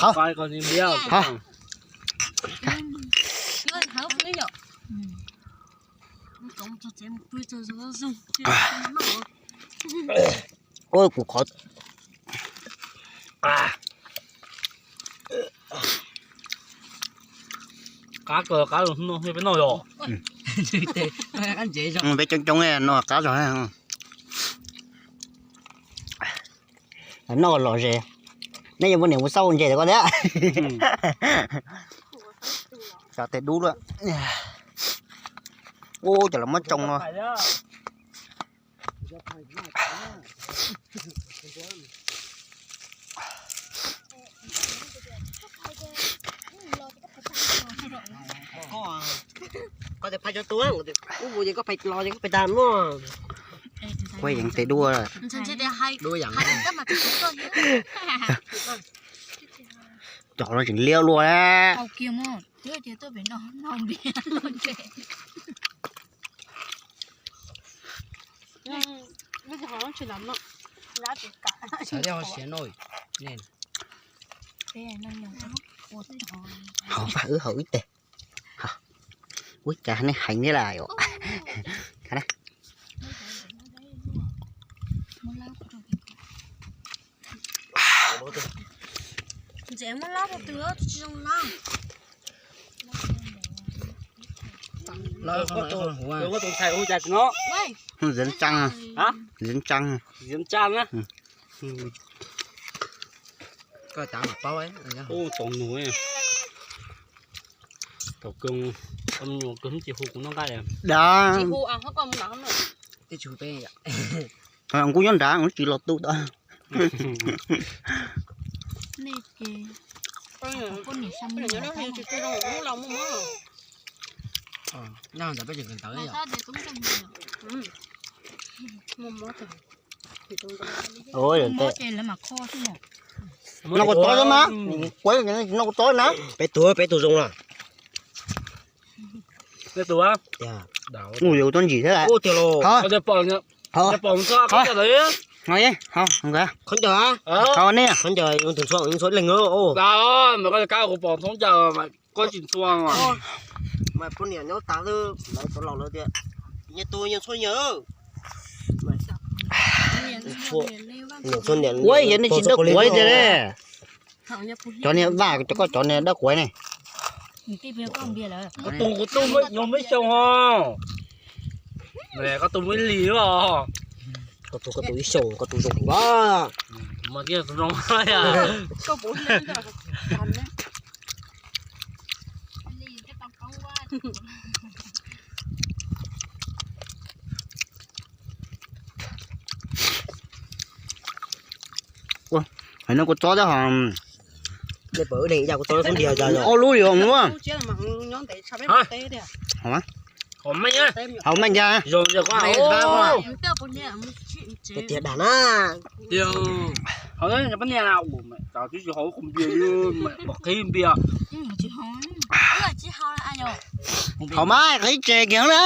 Hov. Hov. Ua kuv qhov. Qab ko qab no peb noj yog. Peb coob coob no qab zog. Noj los ze. Nej yuav muab niam mus xauj ntses koj thiab. Cov tes dub luaj. Ua cas los muab tsoo no. Koj tes phais cov tuaj, ub, ces koj phais los ces koj phais tag mog. Kuv yeej tes dub. Dub yeej. Cov no tseem liab luaj. Hauv, wb haus ib teg. Ua cas nej heev thiab lauj. Ntxim muab laub rau twg tsis zoo na. Ntxim tsaa, ntxim tsaa. Koj tav mas paub. Ub, tau nug. Thaum kawg me nyuam kawg tsis hu kuv noj nqaij. Dag. Kuv nyob nrad kuv tsis los tu tau. Noj kua txob xwb mas. Kuv noj kua txob na. Peb tug, peb tug zoo na. Mus yuav txob ntsim thiab. Tiag los. Qhov ncauj, qhov ncauj, qhov ncauj leeg. Mas poj niam nyob tas xwb, lawv cov laus lawv tias nyias tus nyias txhua nyias. Ua yog nej tsis dawb quav li tiag. Cov niag vaj, cov koj cov niag dawb quav ne. Koj tus kuv tu muaj ib xyoos ho. Koj tus, koj tus ib xyoos koj tus zoo heev. Mas tias tus zoo. Hais no kua txob thiab ho. Ob lub li os. Haus meej cas. Tiag dag na. Tiag, hauv poj niam na, twb xyov hauv qhov npias, pom qhib npias. Haus mas qhib tses kiag na.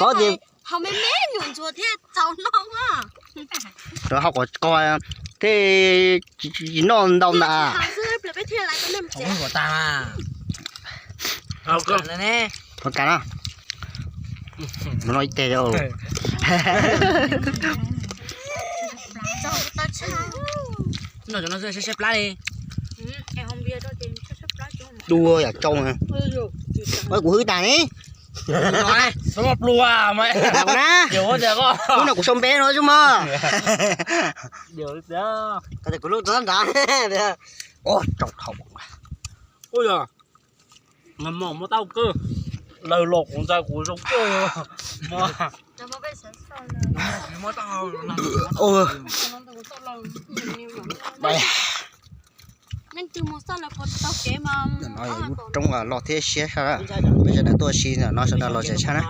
Paub tias haus me me nyuam ntsuag thiaj txaus noj. Rov haus kom koj thiaj tsis noj ntau ntag. Ua cas no. Mus noj ib teg. Dua yam tsau. Kuv hwb tas ne. Pluag na. Ub no kuv sau npe no xwb mog. Kuv lub txob nrad. Tsau dhau. Ub yog, mos muaj taub kawg, lawv los kuv ntxais kuv zoo kawg. Lub roob los thiab siab sab, peb sawv daws tuaj si no sawv daws los zem tshaj na.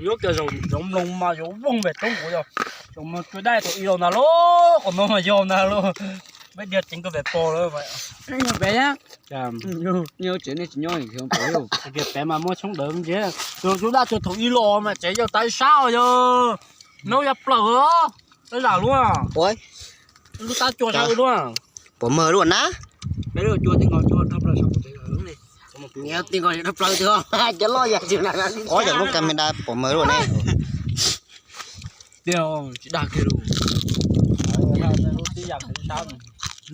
Yuav kiag zaum mloog mas yuav voog pem roob kuv yog, zaum mloog cua daj thaum ub los ntag lauj, qhov no mas yog ntag lauj. Peb diag ceev kawg pem pog lawm. Pem mas muaj tshoob dawb ntse, cua daj cua thaum ub los mas tsev yog tais sab os, yog noob yaj plaws os. Ua, lub tab cua saib ua luaj. Pom mawg luaj na. Peb lub cua ti nkaus cua dhau plaws saum tes. Nyias ti nkaus dhau plaws tiag, cov loj yam tsis na. Ob yam lub camera pom mawg luaj ne. Tiag, tsis dag kiag lus.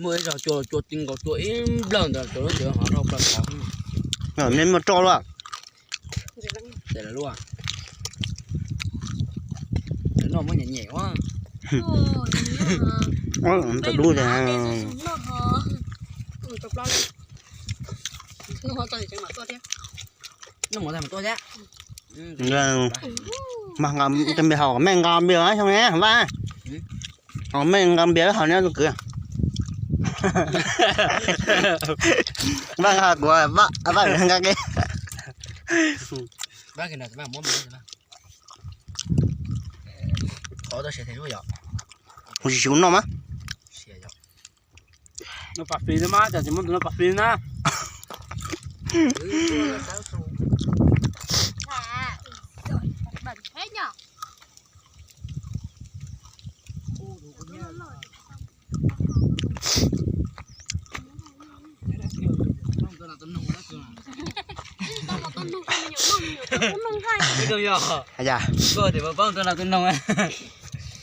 Muaj ib zaug cua, cua ti nkaus cua ib nplawg ntawd cua lub cua hov dhau plaws qhov. Nej muaj roj luaj. Ces lawv luaj. Lawv noj muab nyem nyem ua. Ntawm dub tiag. Mas nqa mej nqa npias xyoo ne Vaj. Mej nqa npias haus ne tus kwv. Vaj nqa kuv, Vaj nqa ke. Kuv tsis siv kuv noj mas. Noj pas fis na mas, cas tsis muaj tus noj pas fis na.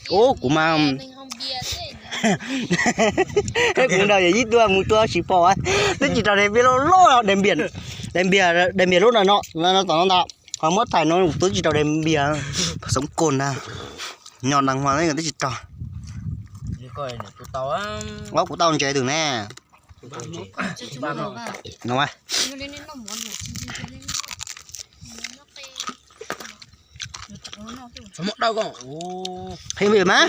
Ub, kuv mas, kuv nrog yawm yij tuaj mus tuaj tsis pom, twb tsis raug daim npias loj loj, daim npias, daim npias lub no no, tom no ntag, qhov muab thaij no twb tsis raug daim npias. Xoom kos na, nyob neeg mas twb tsis raug. Ob, kuv tau ntses twm ne. No mas. Qhib npias mas.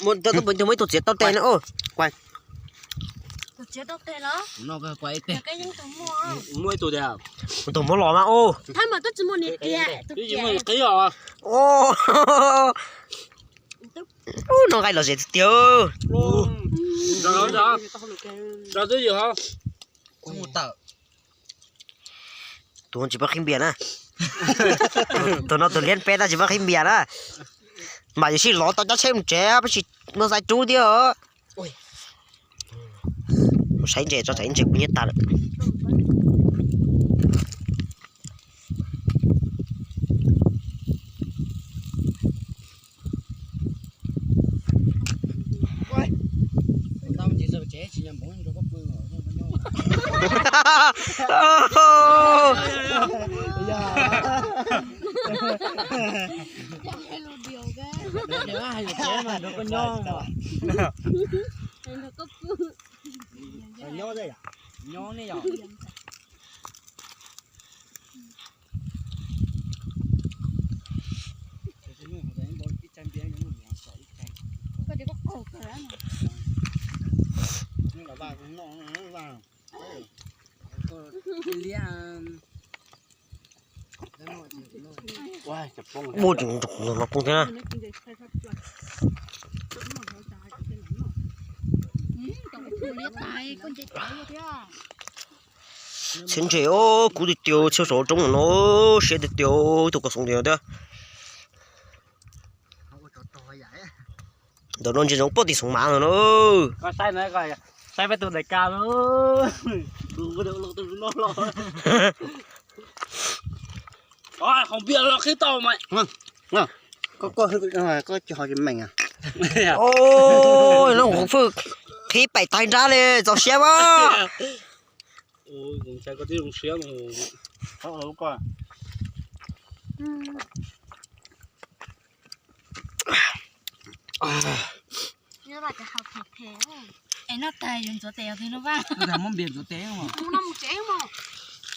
Muaj ib tug txiav tau tes na. Muaj ib tug tiag. Kuv tus muab los mas. Ub, noj nqaij los zem tiag tiag. Tus tsis paub qhib npias na. Tus no tus liab peb tab tsis paub qhib npias na. Mas yuav sij lov tau cab tsheb mus tsev peb tsis muaj xaiv rub thiab. Mus saib ntses tso, saib ntses kuv nyiam tas lawm. Ua, no poob thiab na. Txhiab ntses os, kub tiag tiag, txhiab saum roob no, siab tiag tiag, tus koj xoom tiag tiag. Ntawm no ntses zoov poj tim xoom mav ntawm no. Saib peb tus daim ka no. Hauv npias los qhib tau mas. Koj, koj tsis ho tsis meem a? Oj, no kuv fwj qhib paim tag nrab li, txaus siab mas.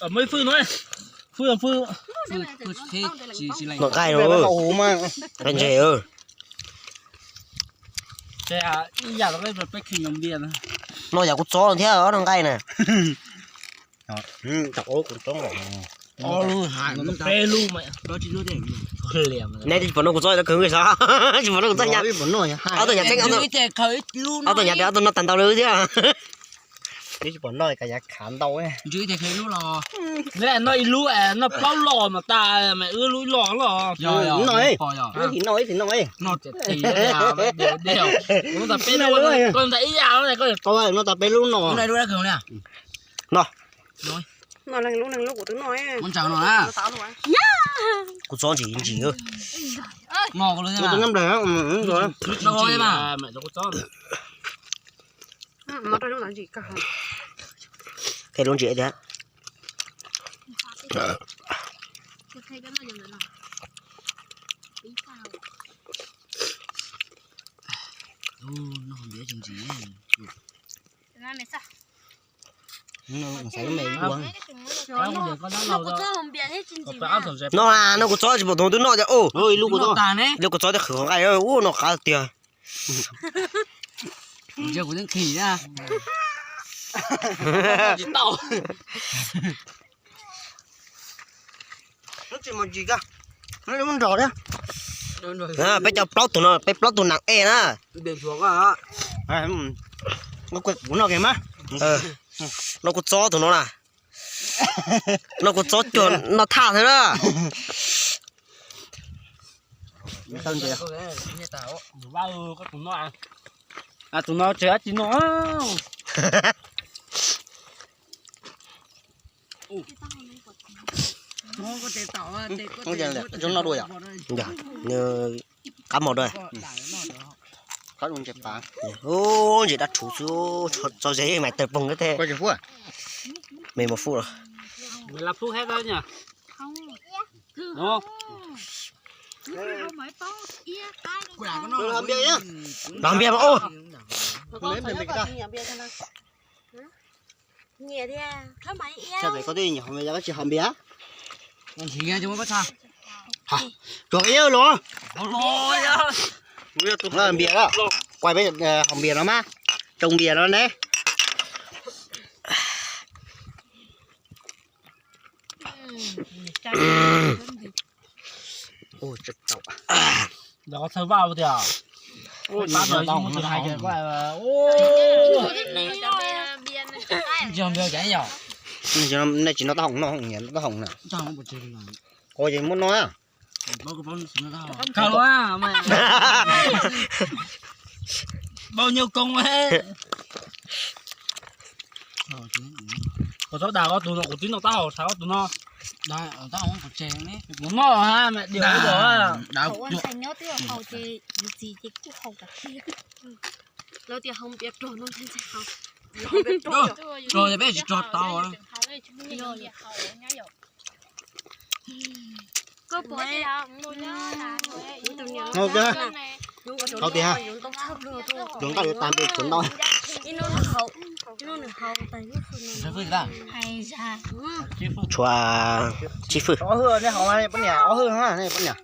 Muab ib fwj no, fwj, fwj, fwj qhib, qhib ntses. No yog kuv txob thiab, noj nqaij na. Neb tsis pom no kuv txob tau kawg nkaus sav, tsis pom no kuv txob nyab. Ob tug nyab tseeb, ob tug nyab tias ob tug noj tag ntau li thiab. Twb tsis pom noj li, ka yav khav ntau. Ntsws ib tiag khe lub los. Noj ib lub, noj plaub los mas tas, mas wb lub ib los los. Noj, noj ib tis noj. Noj tas peb lub, noj tas peb lub no. No. Kuv txob ntsim ntsim. Qhia lub ntsim tiag. No, no kuv txob tsis pom tus twb noj tiag. Lub kuv txob tiag qhwv qhov nqaij ua no qab tiag. Peb cov plaub tug no, peb plaub tug nam ej na. Kuv noj ke mas. No kuv txob tus no na. No kuv txob cuag noj thaj thiab na. Tus no tseem dab tsi no. Zoo noj dua yom? Qab mos dua. Ub, ntses dab rhuv xwb, tso ze mas tawg poog thiab. Me mos fub los. Los npias mas ub. Koj twb nyiam hom bias, koj tsis hom bias. Tsuas iab los. Npias, kuaj peb hom bias no mas. Tsoo npias no ne. Nej tsis noj taub hau, noj hau nyiam noj taub hau na. Ua ces muab noj. Bao nhiêu công ấy? Kuv txhob dag koj tus no, kuv twb noj taub hau, xav koj tus no. Kuv noj ha, mas điều đó. Lawv tias hau npias rog no, rog peb tsis rog tau. Koj puas Hau tias, yuav nqaij yuav tag npe tsuav ntau. Tshuav tsib fwj. Ob hwj, nej hau poj niam ob hwj, nej poj niam.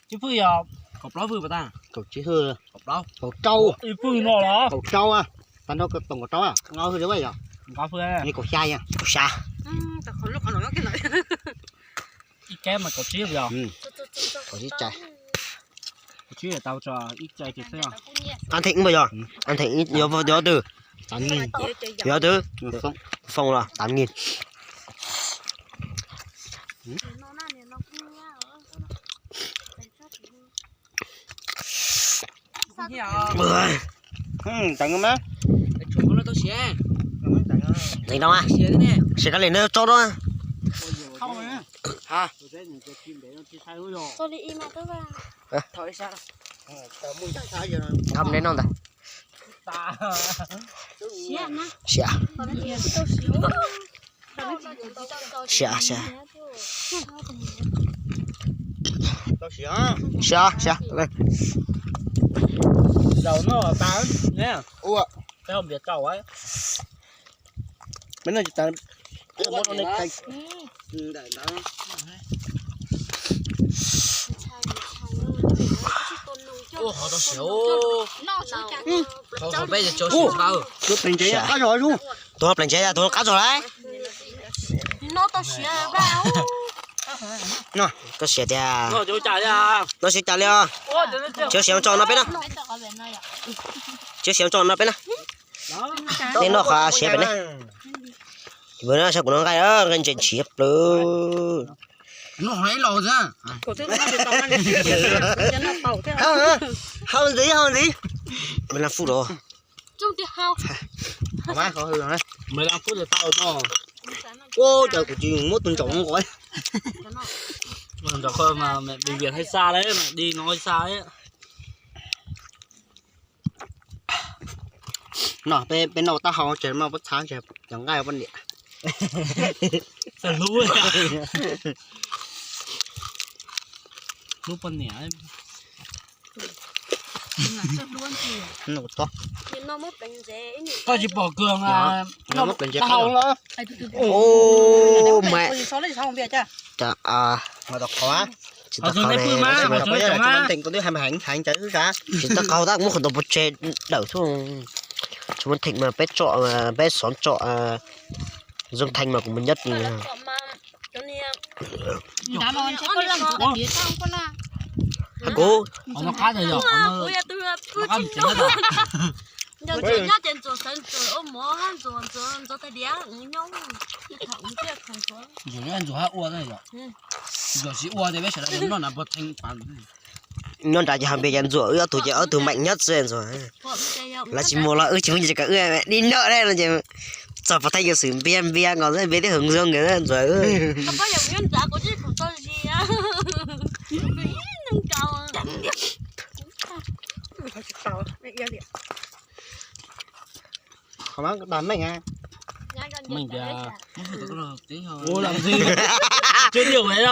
Tsib fwj yog kaum plaub fwj pas tag. Kaum tsib fwj. Kaum rau. Ib fwj no los kaum rau. Tag nrho toom kaum rau, ob hwj li yog. Kaum xya, kaum xya. Ib kab mas kaum tsib yog. Kaum tsib tsa. Kaum tsib tau tso ib tsa xwb. Anh Thịnh bao giờ? Anh Thịnh yuav, yuav twg? Yuav twg? Phong los tám nghìn. Ntxim no, siv kab li no tso rau. Nqa mus de noj ntag. Siav. Siav, siav. Siav, siav. Zaum no tas ne. Ua, peb hau npias tau. Peb noj tsis tas, muab rau nej. Ua, hov tau siav. Hov peb cov siav qab. Tus hov plees ntsev, tus hov qab zog lauj. Koj siav tiag. Noj siav cas li os. Tsis siav tso no peb na. Tsis siav tso no peb na. Nej noj qhov siav pem ne. Ib pliag no saib kuv noj nqaij, nqaij ntse ntshiv plawv. Hau ntxiv, hau ntxiv. Mười lăm phút rồi. Ua cas kuv tsis muab tus ntsaum nqos. Tus ntsaum kho mas mẹ bệnh viện hay xa đấy, mẹ đi nó hay xa đấy. No peb, peb noj tau hau ces no peb txhab ces cov nqaij poj niam. Hlub, hlub poj niam. Koj tsis pom Kws tau hau los? Tsis tau qhau tab muab qhov ntoo pov tseg dawm xwb. Tsis muaj theem mas peb tsom, peb xov tsom Zoo Thanh mas kuv mus nyob. Kuv Ntxuam nyob nrad ces ho npias cov ntxuam, wb ob tug ces ob tug meem nyob txwj ntxuam. Lawv tsis mus los wb tsis muaj ntsis kom wb di noj ne no ces txog pov thaj yuav xwm npias npias nkaus npias tib hwv zoo nkawd ntxuam. Meej tias, ua li, tsis yog meej,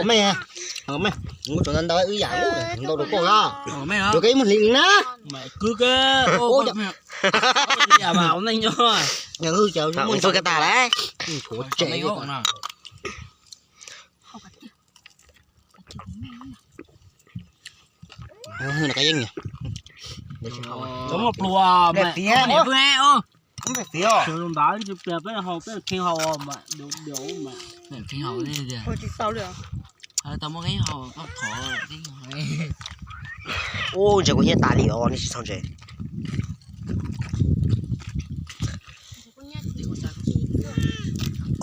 meej, kuv tsuas ntau ntau wb yam ntau rau koj na, rau koj ib muag hli na. Ntxuav koj tas lawm. Hwj, no koj yeej, cov muaj pluas, peb ntawd peb hau peb khee hau mas, khee hau, tsis tau li. Ub, ntses kuv nyiaj tas li os, nej tsis txhob ntses.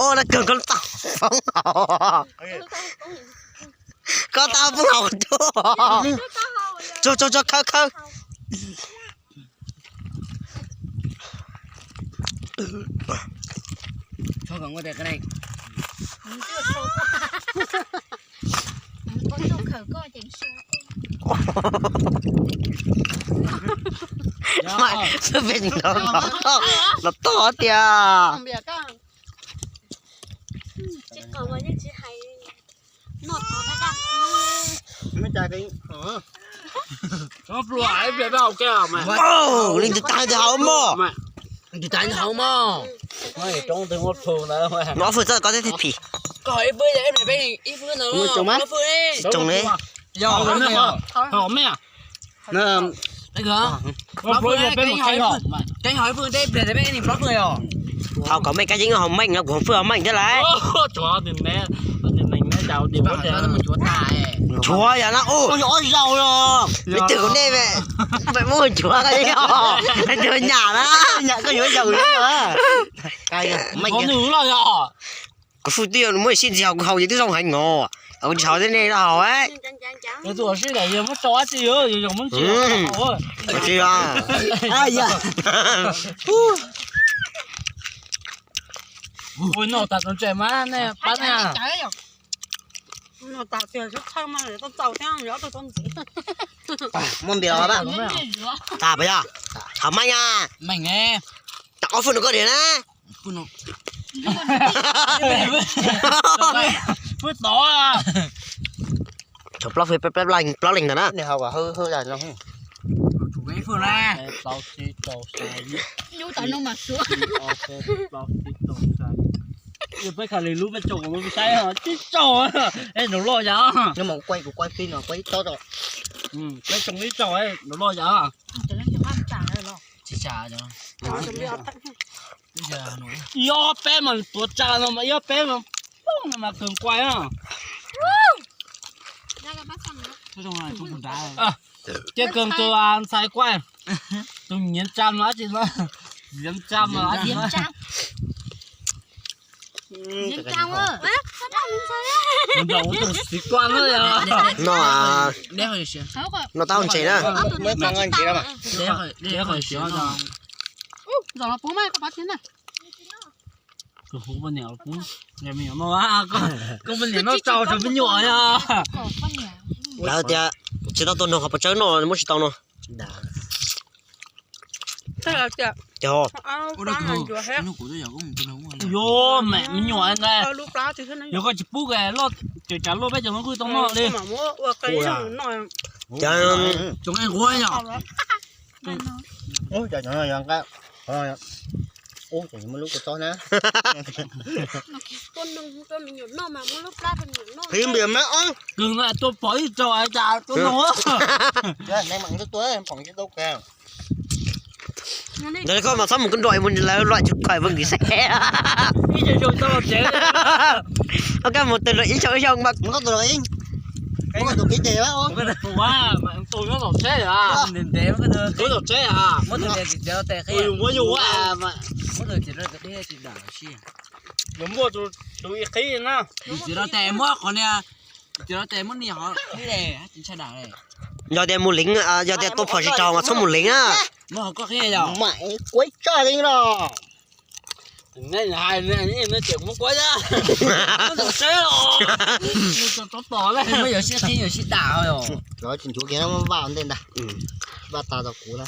Ub, na kawg koj tau poob hauv, koj tau poob hauv tuaj. Tso, tso, tso, khawb, khawb. Peb no tog tiag. Ub, leej twg tas leej twg haus mog. Leej twg tas leej twg haus mog. Muab ob fwj txob koj thiab phim. Tsis tsoo li. Haus kom meej kab yeeb haus meej no kuv haus fwj haus meej thiab lauj. Tshuav yog no ub. Leej twg kuv nej, muab tshuav koj yeeb, leej twg nyam na. Kuv fwj twb muab sib ntsis haus, kuv haus ces twb zoo heev os. Kuv tsis haus thiab nej haus. Muaj npias los tas pas yog. Haus meej na. Tau ob fwj no koj diam na. Tshuav plaub fwj, plaub leeg ntag na. Peb khaws li lub peb tso kuv saib tsis tsaug. Nraum loj yam. Peb tsoo ib tsaug, nraum loj yam. Ib ob peb mas tuav tsa no mas ib ob peb mas poob no mas kawg kuai na. Cia kawg tus ntxhais kuai, tus nyiav tsa no dab tsi no. Liếm răng mà. Liếm răng. Liếm răng ơ. Ui, tus xì quăng nữa rồi. No à. No tao không chảy nữa. Giọt nó bún mà, có bát thế này. Tus hub poj niam pub, me nyuam no, koj poj niam noj tsau rau me nyuam no. Lawv tias tsis tau tua noog ho pov tsawb no muab tsis tau no. Yog, me nyuam na, yog koj tsis pub loj, tseem tsam luaj peb cov no kuj tau noj li. Tsoom nqaij nquab yog. Ub, cov no yog nqaij. Ub, cov no muaj lub kua txob na. Qhib npias mab ob. Kws no tua pom ib rau cas tua no. Ntawd koj mas txhob mus koj nrog mus lawv luaj tsis khawm mus nkim saib. Ib xyoos tau tsev. Koj mus tus luaj ib xyoos ib xyoos mas. Tus qhib ces tus nyob tom tsheb, ntev ntev, tus tom tsheb, muab tus txiv rau tes qhib, muab tus txiv rau tes qhib tsis dam si. Yuav muaj tus ib qhib na. Tus txiv rau tes muab qhov niag, tus txiv rau tes muab niag qhov qhib le, tsis ntshai dam le. Yog tias mus leev, yog tias tua phom tsis raug mas txhob mus leev na. Muab qhov koj qhib yog. Mas kuaib tsaj li no. Muab kuaib, muab tom tsheb os. Muab yuav sib qhib yuav sib dam os. Cov tsis nchuav kiag no muab vaj ntej ntag. Vaj tas tau kuv na.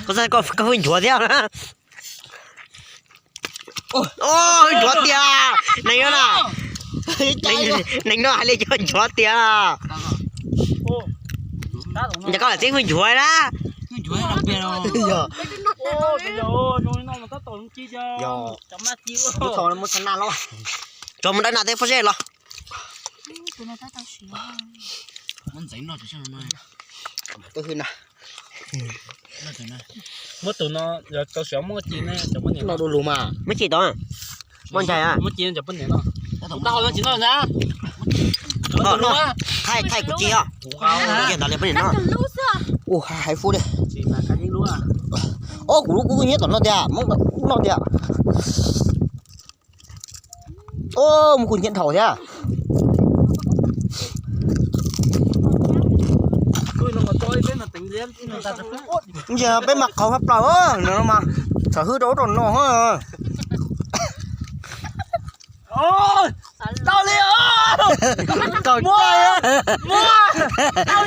Koj, koj hwj nchuav thiab. Hwj nchuav tiag. Neeg no na. Neeg no hais li cov nchuav tiag. Yog koj lam txeeb hwj nchuav na. Tso mus dab nas tej pob zeb los. Muab tus no, muab ci tod, muab ncaig. Thaij, thaij kuv ci os. Ua hais fub li. Os, kuv lub kub nyiab tom no tiag, muab no tiag. Os, mus kuv nyiab dhau thiab. Ntsia peb mas qhauv hab plaws no mas, txhawm hwj rau ub rau no. Tau li os. Tau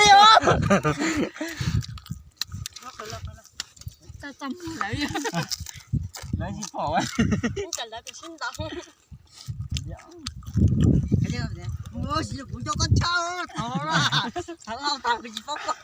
li os. Lawv tsis pom. Kuv coj koj tshaj, thaum no tas kuv tsis paub koj.